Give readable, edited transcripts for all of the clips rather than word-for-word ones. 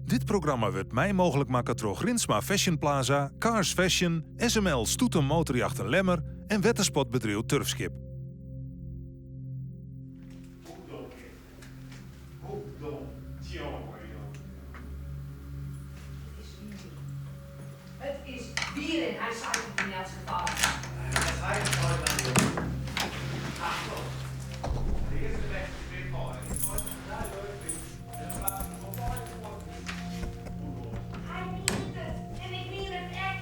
Dit programma wurdt mei mooglik makke troch Rinsma Fashion Plaza, Cars Fashion, SML Stoeten Motorjachten Lemmer en wettersportbedriuw Turfskip. It is wier en hy seit it yn elts gefal. Hy mient it en ik mien it ek.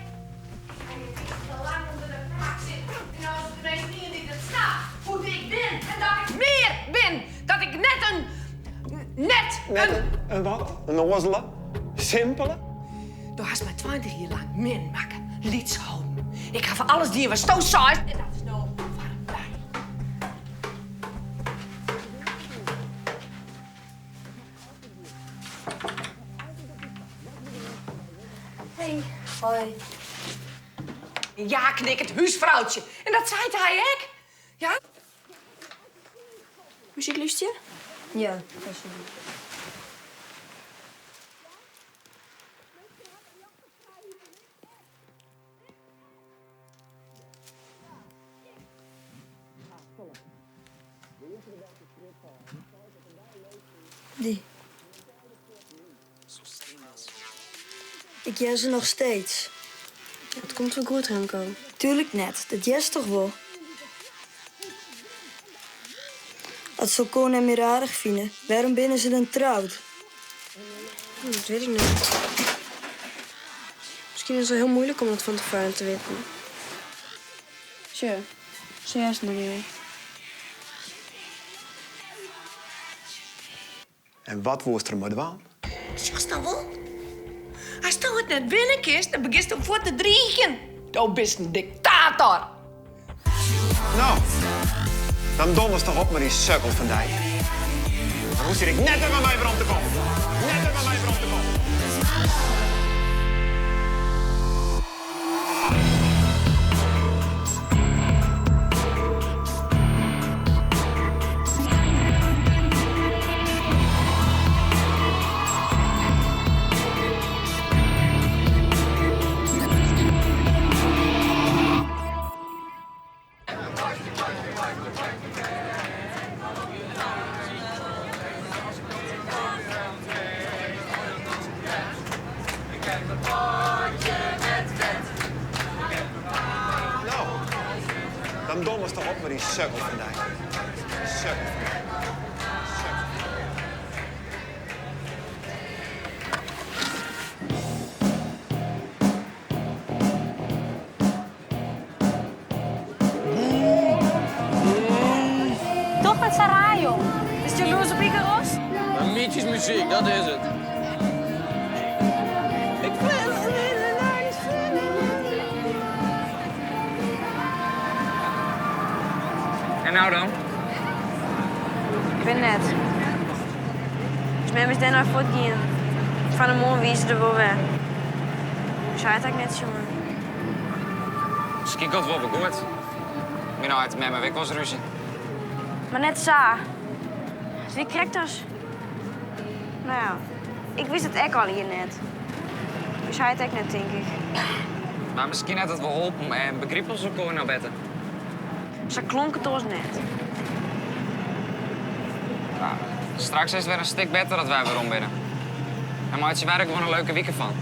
Hy hat fierste te lang ûnder de prak sitten en no is er teminsten ien dy't it snapt hoe't ik bin en dat ik mear bin. Dat ik net in, net in. Net in wat? In ûnnoazele? Simpele? Do hast my 20 jier lang min makke, lyts holden. Ik haw alles dien watsto seist en dat is no foarby. Hey. Hoi. Ja, knikkend húsfroutsje. En dat seit hy ek. Ja? Muzyk lústerje? Ja, alsjeblieft. Dy. Ik hear se noch steeds. It komt wol goed, Remco. Tuerlik net, dat hearst toch wol? As se elkoar net mear aardich fine, wêrom binne se dan troud? Dat wit ik net. Miskien is it wol hiel muoilik om dat fan tefoaren te witten. Sjoch, sa hearst noch net. En wat woest der mei dwaan? Sjochst dan wol? Asto it net winne kinst, dan begjinsto fuort te driigjen. Do bist in diktator. No, dan donderst toch op mei dy sukkel fan dy. Dan hoechst hjir ek net wer mei my werom te kommen. Net wer mei my werom te kommen. No, dan donderst toch op mei dy sukkel fan dy. Sukkel fan dy. Sukkel fan dy. Doch net sa raar, jong. Bist jaloers op Ikaros? Mietjesmuzyk, dat is it. Ik En nou dan? Ik wit net. Us mem is dêrnei fuortgien. Fan 'e moarn wie se der wol wer. Us heit ha ik net sjoen. Miskien komt it wol wer goed. Myn heit en mem hawwe ek wolris rúzje. Mar net sa. It wie krekt as. No ja, ik wist it ek allegear net. Us heit ek net, tink ik. Mar miskien hat it wol holpen en begripe se elkoar no better. Sa klonk it oars net. No, straks is it wer in stik better as wy werom binne. En meitsje wy der gewoan in leuke wike fan.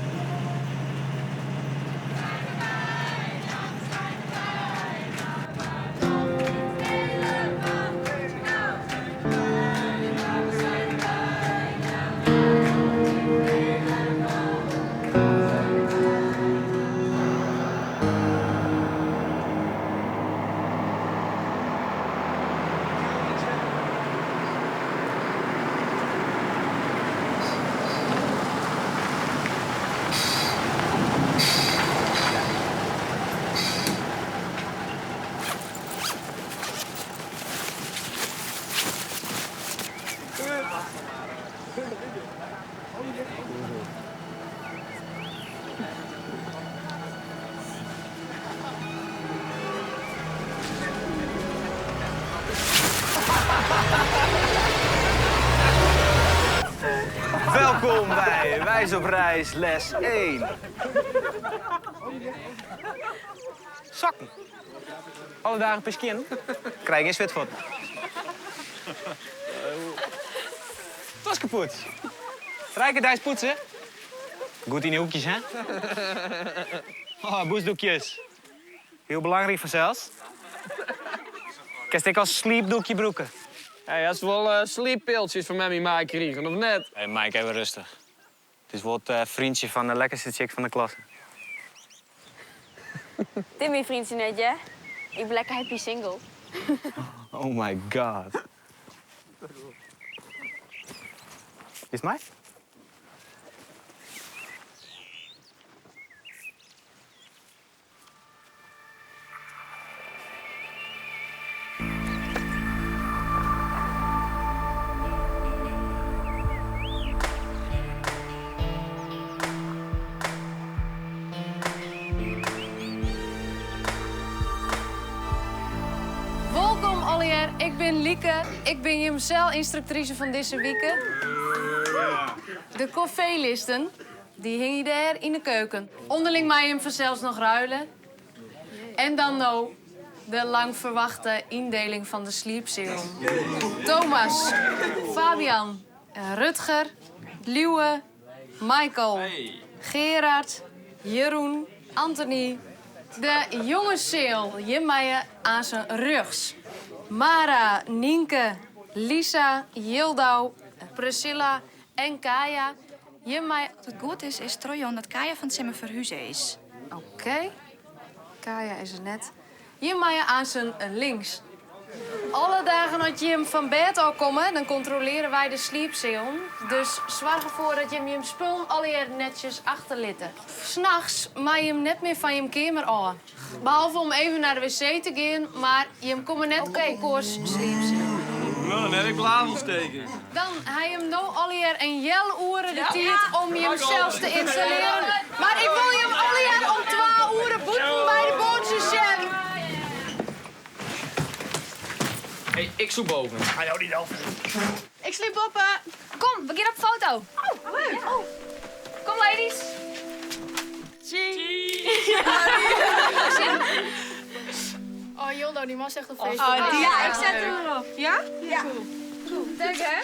Hey, wijs op reis, les 1. Sokken. Alle dagen pear skjin. Krij gjin switfuotten. Toskepoets. Trije kear deis poetse. Goed yn de hoekjes, hè? Oh, bûsdoekjes. Hiel belangryk fansels. Kinst ek as sliepdoekje brûke. Hey, hast wol slieppiltsjes fan memmie meikrigen, of net? Hey Mike, even rêstich. It is wol it vriendje fan de lekkerste chick fan de klasse. Dit myn vriendje net, hear. Ik bin lekker happy single. Oh my god. Is it mei? Wolkom allegear, ik bin Lieke. Ik bin jim seilynstruktrise fan dizze wike. De korveelisten, dy hingje dêr yn de keuken. Underling meie jim fansels noch ruile. En dan no de lang ferwachte yndeling fan de sliepsealen. Thomas, Fabian, Rutger, Liuwe, Michael, Gerard, Jeroen, Anthony. De jongesseal, jim meie aansen rjochts. Mara, Nynke, Lisa, Jildau, Priscilla en Kaya. Jim meie. As it goed is, is trochjûn dat Kaya fan 't simmer ferhuze is. Oké, Kaya is der net. Jim meie aansen links. Alle dagen as jim fan bêd ôf komme, dan kontrolearje wy de sliepsealen. Dus soarch derfoar dat jim jim spullen allegear netsjes achterlitte. Nachts meie jim net mear fan jim keamer ôf. Behalve om even nei de wc te gean, mar jim komme net op elkoars sliepseal. No, dan ha ik blaasûntstekking. Dan ha jim no allegear in healoere de tiid om jimsels te ynstallearen. Mar ik wol jim allegear om twa oere bûten by de boatsjes sjen. Hey, ik soe boven. Ga jou niet helpen. Ik sliep boppe. Kom, we gean op foto. Oh, leuk. Oh. Kom, ladies. Oh, Joldo, dy moatst echt op Facebook. Oh, ja, ik set him derop. Ja? Ja. Cool. Dank, hè?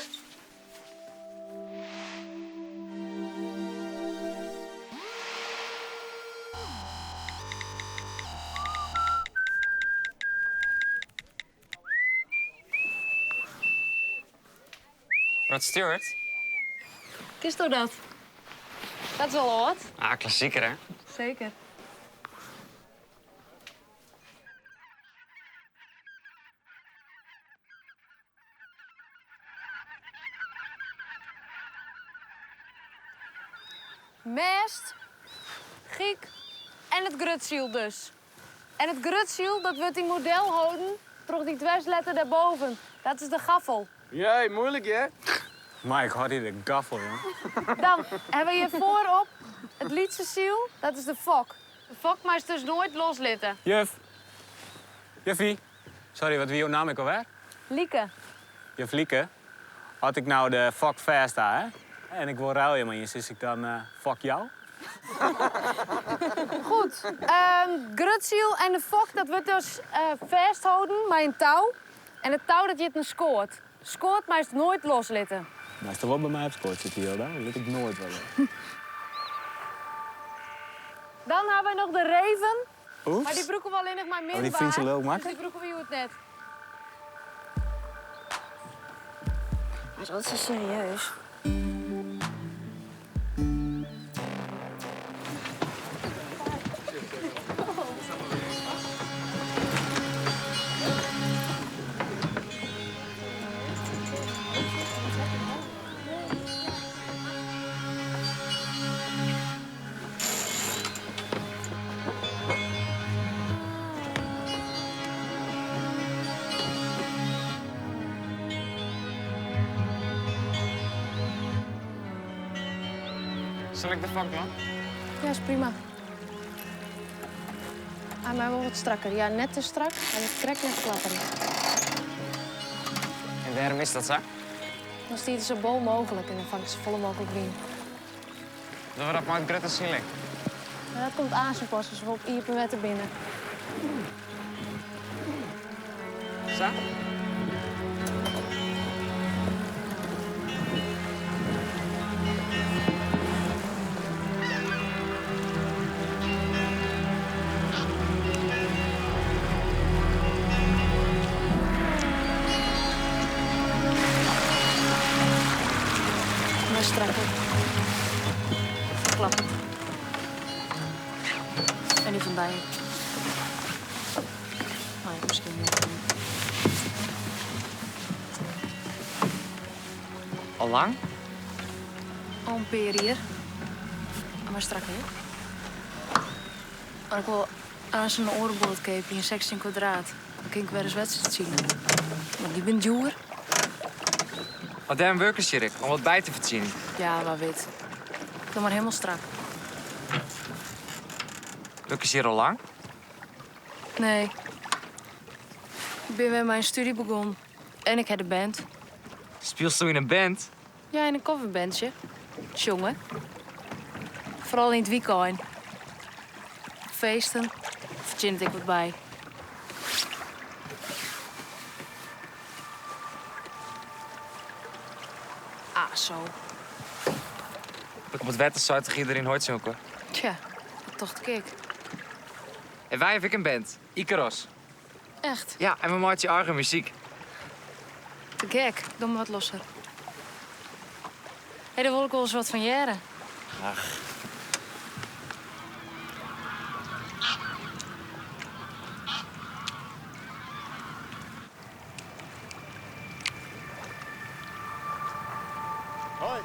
Rod Stewart? Kinsto dat? Dat is al âld. Ah, klassieker hè? Seker. Mêst, gyk en it grutsyl dus. En it grutsyl dat wurdt yn model holden troch dy dwersletter dêrboven. Dat is de gaffel. Jee, moeilik hear. Mike, hâld dy de gaffel, jong. Dan hawwe we hjir foarop it lytse syl, dat is de fok. De fok meist dus noait loslitte. Juf. Juffie. Sorry, wat wie jo namme ek alwer? Lieke. Juf Lieke, as ik no de fok fêst ha, hè, en ik wol ruilje mei jin, sis ik dan fok jou? Goed. Grutsyl en de fok, dat wurdt dus fêstholden mei in tou. En it tou dat hjit in skoat. Skoat meist noait loslitte. Meist wol by my op skoat sitte, Jilda. Dat lit ik noait wer los. Dan hawwe wy noch de reven. Oeps. Mar dy brûke we allinnich mei min Oh, dy waar, fynt se leuk dus makke? dy brûke we hjoed net. Hy is altyd sa serieus. Sil ik de fok dwaan? Ja, is prima. Hy mei wol wat strakker. Ja, net te strak en it krekt net klapperje. En wêrom is dat sa? Dan stiet er sa bol mooglik en dan fangt er safolle mooglik wyn. Dogge we dat mei it grutte silen? Mar dat komt aansen pas as we op iepen wetter binne. Sa? Mar strakker. Klappen. En dy fan dy. Oh ja, miskien net. Al lang? Al in pear jier. Mar strakker, hè? Mar ik wol aanst in oare boat keapje, in 16 kwadraat. Dan kin ik wer ris wedstriidsile. Mar dy binne djoer. Oh, dêrom wurkest hjir ek, om wat by te fertsjinjen? Ja, wa wit. Ik doch mar hielendal strak. Wurkest hjir al lang? Nee. Ik bin wer mei in stúdzje begûn. En ik ha de band. Spylsto yn in band? Ja, yn in coverbandje. Sjonge. Foaral yn it wykein. Feesten. Fertsjinnet ek wat by. Ah, zo. Op it wetter seit toch iedereen hoi tsjin elkoar? Tja, dat tocht ik ek. En wy hawwe ek in band, Ikaros. Echt? Ja, en we meitsje eigen muzyk. Te gek. Doch mar wat losser. Hé, dêr wol ik wolris wat fan hearre. Ach. Hoi.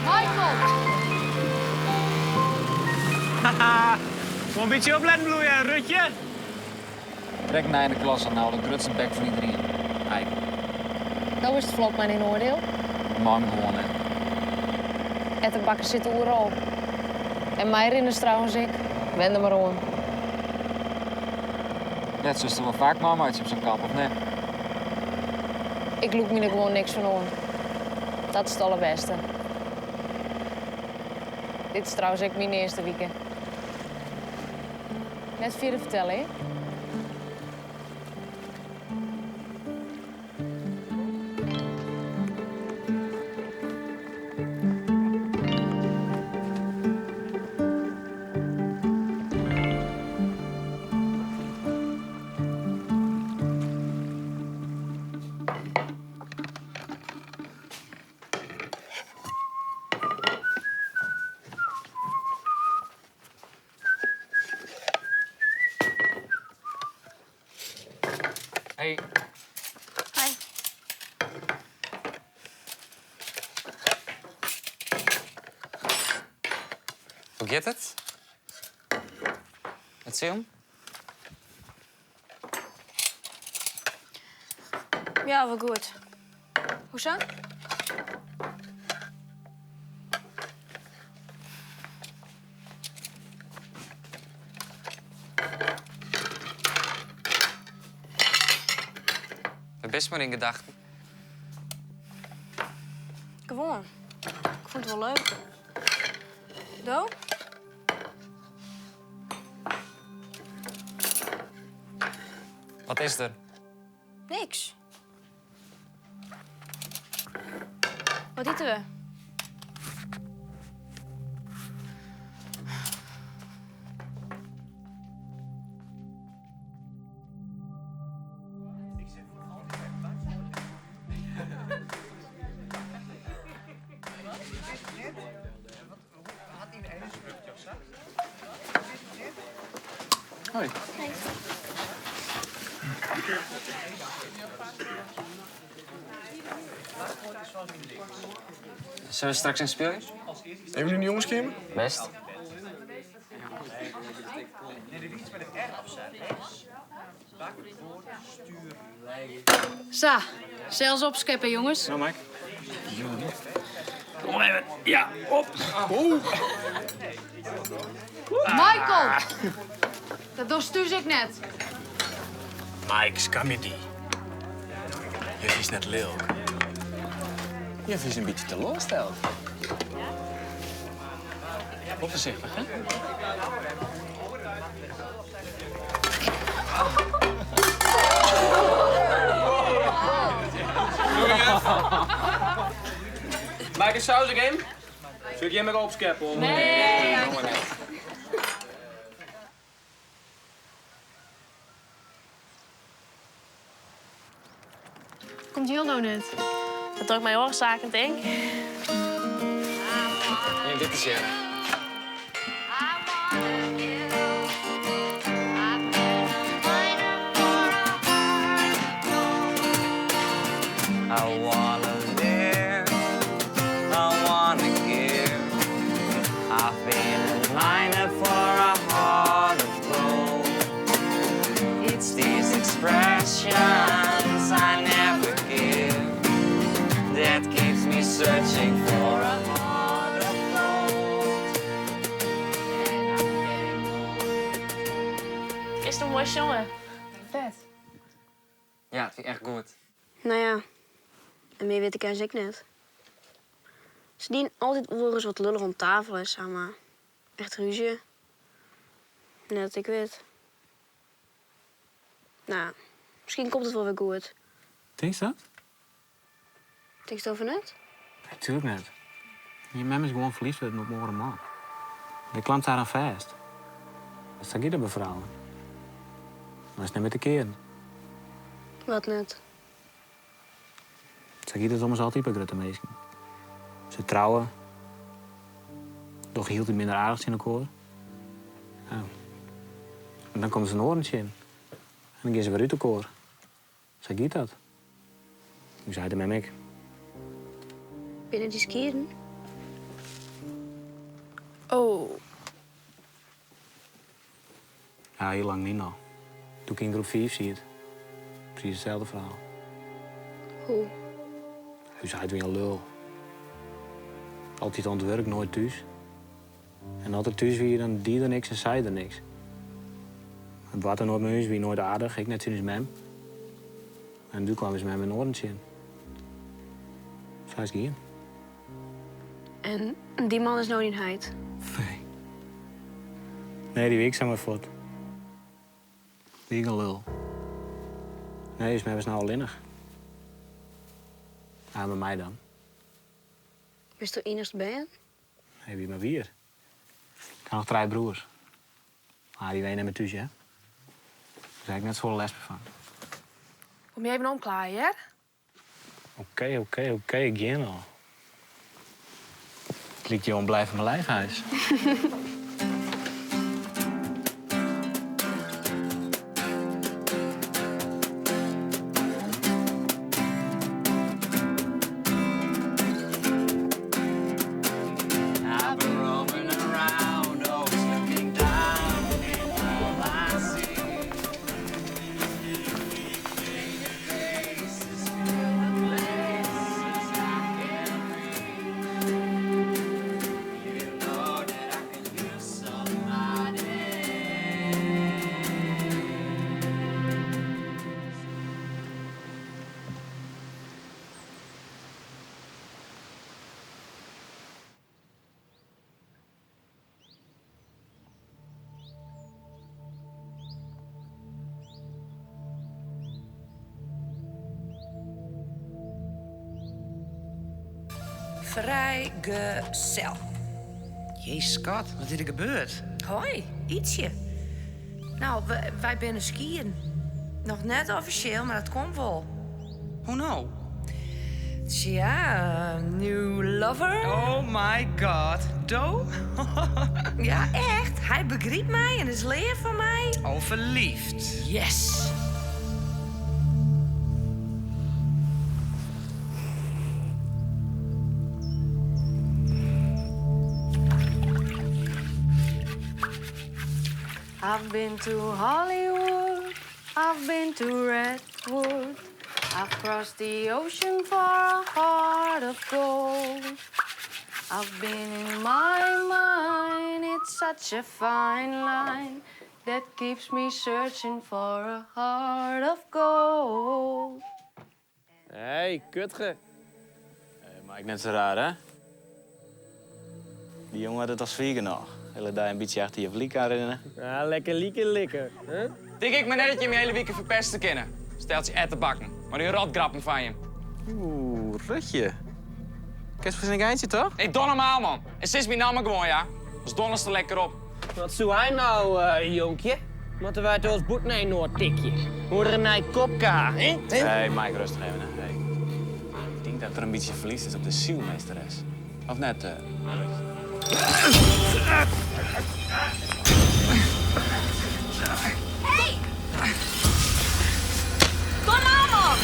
Michael! Haha, Wol in bytsje opletten bliuwe, Rutje. Krekt nei de klasse no de grutste bek fan iderien. Eik. No is it flot mei dyn oardiel. Mei him gewoan net. Etterbakken sitte oeral. En meirinners trouwens ek. Wen der mar oan. Net silsto wol faak meimeitsje op sa'n kamp, of net? Ik lûk my der gewoan niks fan oan. Dat is it allerbêste. Dit is trouwens ek myn earste wike. Net fierder fertelle, hè? Hey. Hi. Hoe giet it? It silen? Ja, wol goed. Hoesa? Wêr bist mar yn gedachten? Gewoan. Ik fûn it wol leuk. Do? Wat is der? Niks. Wat ite we? Hoi. Sille we straks even spylje? Even yn de jongenskeamer? Bêst. Sa, sels opskeppe, jonges. Nou, Mike. Kom maar even. Ja, op. Oh. Michael! Dat dochst thús ek net. Mike, skamje dy. Juf is net lilk. Juf is in bytsje teloarsteld. Wol foarsichtich, hè? Mei ik in saus ek even? Sil ik jim ek opskeppe? Nee. Komt Jildo net? Dat doch ik mei oare saken, tink. Nim dit te sjen. I wanna live, I wanna give. I've been a miner for a heart of gold. It's these expressions I never give that keeps me searching for a heart of gold. Is it moai sjonge? Fet. Ja, it wie echt goed. No ja, en mear wit ik eins ek net. Se dienen altyd wolris wat lullich om tafel en sa, mar echt rúzje? Net dat ik wit. No, miskien komt it wol wer goed. Tinkst dat? Tinksto fan net? Natuerlik net. Jim mem is gewoan ferliefd wurden op in oare man. Dêr klampt se har oan fêst. Sa giet dat by frouwen. Dan is it net mear te kearen. Wat net? Sa giet it ommers altyd by grutte minsken. Se trouwe, dogge hieltyd minder aardich tsjin elkoar. Ja. En dan komme se in oaren tsjin. En dan gean se wer út elkoar. Sa giet dat. Ús heit en mem ek. Binne dy skieden? Oh. Ja, hiel lang lyn al. Doe't ik yn groep fiif siet. Presys itselde ferhaal. Hoe? Us heit wie in lul. Altyd oan it wurk, noait thús. En as er thús wie, dan die er niks en sei er niks. Hy boarte noait mei ús, wie noait aardich, ek net tsjin ús mem. En doe kaam ús mem in oaren tsjin. Sa is it gien. En dy man is no dyn heit? Nee. Nee, dy wie ek samar fuort. Wie ek in lul. Nee, ús mem is no allinnich. Ja, mei my dan. Bisto iennichst bern? Nee, wie mar wier. Ik ha noch trije broers. Mar dy wenje net mear thús, hear. Dêr ha ik net safolle lêst mear fan. Kom je even omklaaien, hear? Oké, oké, oké, ik gean al. It liket Johan Blijf van mijn lijfhuis. Frijgesel. Jezus, skat, wat is der gebeurd? Hoi, Ytsje. No, wy binne skieden. Noch net offisjeel, mar dat komt wol. Hoe no? Tsja, new lover. Oh my god, do? Ja, echt. Hy begrypt my en is leaf foar my. Oh, ferliefd. Yes. I've been to Hollywood, I've been to Redwood. Crossed the ocean for a heart of gold. I've been in my mind, it's such a fine line that keeps me searching for a heart of gold. Hey, kutge. Hey, Mike, net zo raar, hè? Die jongen had het al zwier nog. Hele dag een beetje achter je vliek aan rennen. Ja, lekker lieke likken. Hè? Denk ik maar net dat je hem hele week verpest te kennen. Stelt je et te bakken. Maar die rotgrappen van je. Oeh, Rutje. Kerst voor zijn geintje, toch? Nee, don normaal, man. En sinds mijn naam gewoon, ja. Dus donders er lekker op. Wat zoe hij nou, jonkje? Moeten wij het ons boet naar Noord tikje? Hoe er een nij kopka, hè? Hey, Mike, rustig even. hè. Hey. Ik denk dat er een beetje verlies is op de zielmeesteres. Of net, Rutje? Hey! Kom nou, man!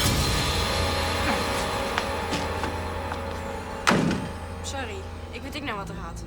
Sorry, ik weet ik nou wat er gaat.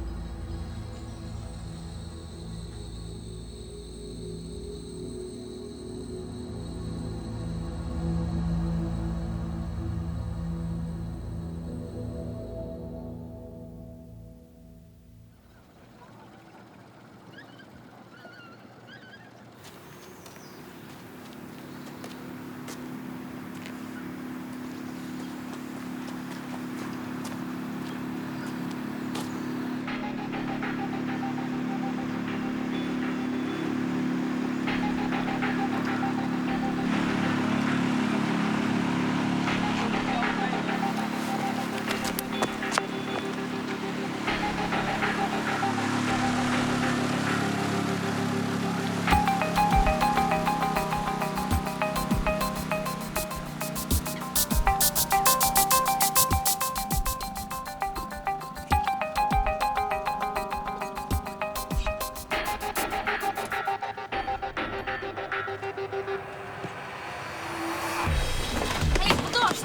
Hey, wat dorst?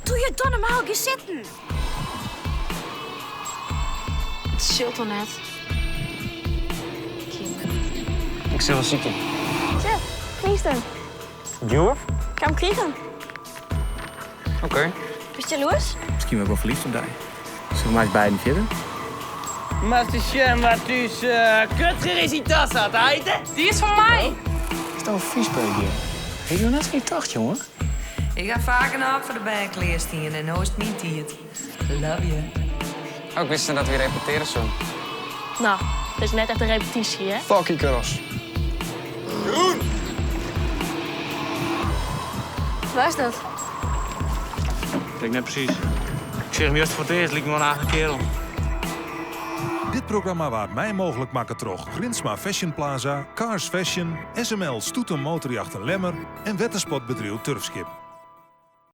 Doe je dan normaal gaan zitten? Het zult toch net? Ik zit wel ziek in. Tja, Kingston. Joer? Ik ga hem krijgen. Oké. Ben je jaloers? Misschien ben ik wel verliefd op die. Zullen we maar eens beiden verder? Maar de wat dus kutger is die tas had, hè? Die is van mij! Is dat een viespeukje? Ik doe net geen tocht, jongen. Ik ga vaker nog voor de bank leerstien en nou is het mijn tijd. Love you. Oh, ik wist niet dat we repeteren zo. Nou, dat is net echt een repetitie, hè? Fuck Icarus. Jeroen! Waar is dat? Ik denk net precies. Ik zeg hem juist voor het eerst, liep me wel een aardige kerel. Dit programma waard mij mogelijk maken troch Grinsma Fashion Plaza, Cars Fashion, SML Stoeten Motorjachten Lemmer en Wettersportbedrijf Turfschip.